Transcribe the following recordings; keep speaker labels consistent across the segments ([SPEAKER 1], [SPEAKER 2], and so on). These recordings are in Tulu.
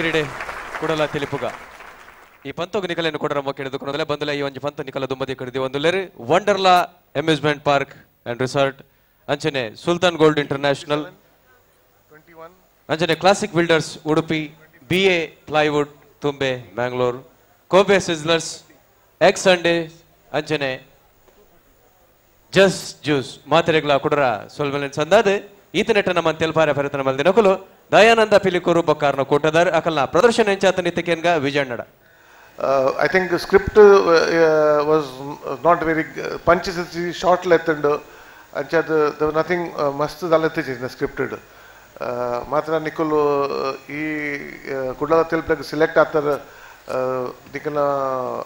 [SPEAKER 1] ಡೈರಿ ಡೇ ಕುಡಲ ತಿಳಿಪುಗ ಈ ಪಂತೋಗ ನಿಕಲೆಯನ್ನು ಕೊಡರ ಮೊಕ್ಕೆಡೆದುಕೊಂಡಲೆ ಬಂದಲೆ ಈ ಒಂಜಿ ಪಂತ ನಿಕಲ ದುಂಬದಿ ಕಡಿದಿ ಒಂದು ಲೆರು Wonderla amusement park and resort ಅಂಚನೆ ಸುಲ್ತಾನ್ ಗೋಲ್ಡ್ ಇಂಟರ್ನ್ಯಾಷನಲ್ ಅಂಚನೆ classic builders Udupi BA plywood Thumbe Mangalore Kobe sizzlers egg Sunday ಅಂಚನೆ ಜಸ್ಟ್ ಜ್ಯೂಸ್ ಮಾತೆರೆಗ್ಲ ಕುಡರ ಸೊಲ್ಮೆಲಿನ ಸಂದಾದ ಈತನೆಟ್ಟ ನಮ್ಮ ತೆಲ್ಪಾರೆ ಫೆರತನ ಮಲ್ದಿನಕುಲು ದಯಾನಂದ ಪಿಲಿಕೂರು ಬೊಕ್ಕಾರ್ನ ಕೂಟದಾರ್ ಅಕಲ್ನ ಪ್ರದರ್ಶನ ಎಂಚಾತ ನಿತ್ಯಕೇನ್ಗ ವಿಜಯಣ್ಣಡ.
[SPEAKER 2] I think the script was not very punches short length and there was nothing must in the scripted. Matra Nikolu e Kudala Tilplag select after Nikala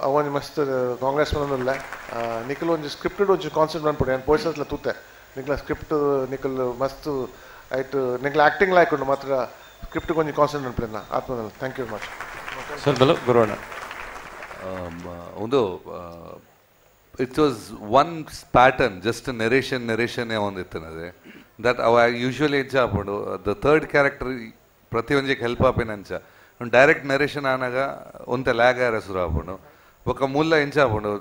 [SPEAKER 2] Avan must congressman Nikolo scripted was constant one put and poisons la tute Nikla script Nikol must it Nikla acting like Matra script constant one plana. Thank you very much.
[SPEAKER 1] Sir Guruna.
[SPEAKER 3] It was one pattern, just a narration that I usually the third character ಪ್ರತಿಯೊಂಜಿಗೆ help ಆಪಿನ ಅಂಚ direct narration ಆನಾಗ ಒಂತೆ ಲ್ಯಾಗ್ ಆರ ಸುರು ಆಪುಂಡು ಬೊಕ್ಕ ಮೂಲ ಎಂಚ ಆಪುಂಡು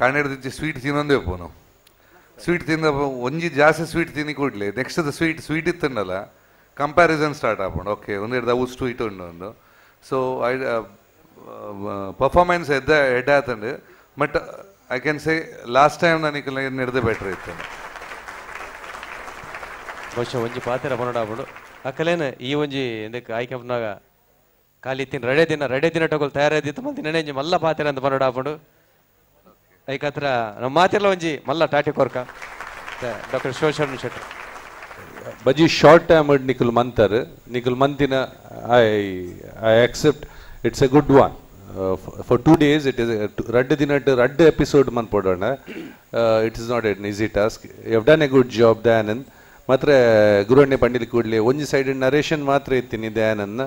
[SPEAKER 3] ಕಾಣಿಡ್ದಿಚ್ಚಿ ಸ್ವೀಟ್ ತಿನ್ನೊಂದೇ ಪೋನು ಸ್ವೀಟ್ ತಿಂದ ಒಂಜಿ ಜಾಸ್ತಿ ಸ್ವೀಟ್ ತಿನ್ನಿ ಕೂಡ್ಲೆ next the sweet sweet ಇತ್ತಂಡಲ್ಲ comparison start ಆಪುಂಡು ಓಕೆ ಒಂದೆರಡು ಅವು ಸ್ವೀಟ್ ಉಂಡು ಒಂದು ಸೊ I performance ಎದ್ದ ಎಡ್ ಆತಂಡು but I can say last time ನನಗೆ ನಡೆದ ಬೆಟರ್ ಇತ್ತು.
[SPEAKER 1] ಬಹುಶಃ ಒಂಜಿ ಪಾತ್ರ ಬನ್ನಡಾಪುಂಡು ಅಕ್ಕಲೇನು ಈ ಒಂಜಿ ಎಂದಕ್ಕೆ ಆಯ್ಕೆ ಪನ್ನಾಗ ಖಾಲಿ ತಿನ್ ರಡೆ ದಿನ ಟೊಗೊಲ್ ತಯಾರಾದಿತ್ತು ಮಲ್ತಿ ನೆನೆ ಮಲ್ಲ ಪಾತ್ರ ಅಂತ ಬನ್ನಡಾಪುಂಡು ಐಕತ್ರ ನಮ್ಮ ಮಾತಿರ್ಲ ಒಂಜಿ ಮಲ್ಲ ಟಾಟಿ ಕೊರ್ಕ ಡಾಕ್ಟರ್ ಶಿವಶರಣ ಶೆಟ್ಟಿ
[SPEAKER 4] ಬಜಿ ಶಾರ್ಟ್ ಟೈಮ್ ನಿಖಲ್ ಮಂತರ್ ನಿಖಲ್ ಮಂತಿನ I I accept it's a good one for 2 days it is ರಡ್ಡ್ ದಿನಟ್ ರಡ್ಡ್ episode ಮನ್ಪೊಡೋಣ. It is not an easy task. You have done a good job Dayanand. ಮಾತ್ರ ಗುರುವಣ್ಣೆ ಪಂಡಿಲ್ ಕೂಡಲೇ ಒಂಜಿ ಸೈಡ್ ನರೇಷನ್ ಮಾತ್ರ ಇತ್ತೀನಿ ದಯಾನಂದ್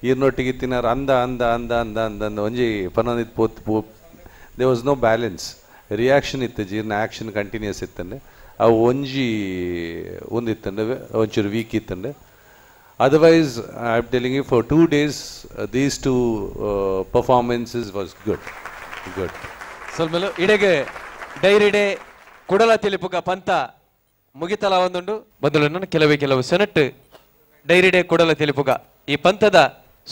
[SPEAKER 4] ಈರ್ನೊಟ್ಟಿಗೆ ಇತ್ತಿನಾರ ಅಂದ ಅಂದ ಅಂದ ಅಂದ ಅಂದ ಅಂದ ಒಂಜಿ ಪನ್ನೊಂದು ಪೋತ್ ಪೋ they was no balance reaction ಇತ್ತು ಜೀರ್ಣ ಆ್ಯಕ್ಷನ್ ಕಂಟಿನ್ಯೂಸ್ ಇತ್ತಂಡೆ ಅವು ಒಂಜಿ ಒಂದಿತ್ತಂಡೆ ಒಂಚೂರು weak ಇತ್ತಂಡೆ. Otherwise I am telling you for 2 days these two performances was good good.
[SPEAKER 1] ಸ್ವಲ್ಪ ಇಡೆಗೆ ಡೈರಿ ಡೇ ಕುಡಲ ತಿಳಿಪುಗ ಪಂತ ಮುಗಿತಲ ಒಂದುಂಡು ಬದಲು ಕೆಲವೇ ಕೆಲವು ಸೆನೆಟ್ ಡೈರಿ ಡೇ ಕುಡಲ ತಿಳಿಪುಗ ಈ ಪಂಥದ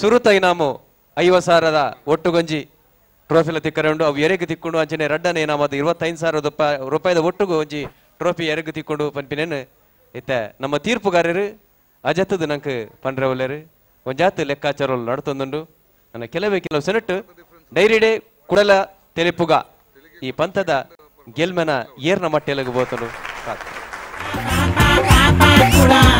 [SPEAKER 1] ಸುರುತ ಇನಾಮು 50,000 ಒಟ್ಟುಗೊಂಜಿ ಟ್ರೋಫಿಲ ತಿಕ್ಕರೆ ಉಂಡು ಅವು ಎರೆಗೆ ತಿಕ್ಕೊಂಡು ಅಂಚನೆ ರಡ್ಡನೆ ಇನಾಮದ 25,000 ರೂಪಾಯಿದ ಒಟ್ಟುಗು ಒಂಜಿ ಟ್ರೋಫಿ ಎರೆಗೆ ತಿಕ್ಕೊಂಡು ಪನ್ಪಿನೇನು ಇತ್ತ ನಮ್ಮ ತೀರ್ಪುಗಾರರು ಅಜತ್ತದ ನಂಗೆ ಪನ್ರವಲ್ಲೇರು ಒಂಜಾತ್ ಲೆಕ್ಕಾಚಾರ ನಡ್ತೊಂದುಂಡು. ನನ್ನ ಕೆಲವೇ ಕೆಲವು ಸೆನೆಟ್ ಡೈರಿ ಡೇ ಕುಡಲ ತಿಳಿಪುಗ ಈ ಪಂಥದ ಗೆಲ್ಮನ ಏರ್ನ ಮಟ್ಟೆಲಗು ಬೋತನು.
[SPEAKER 5] Papa,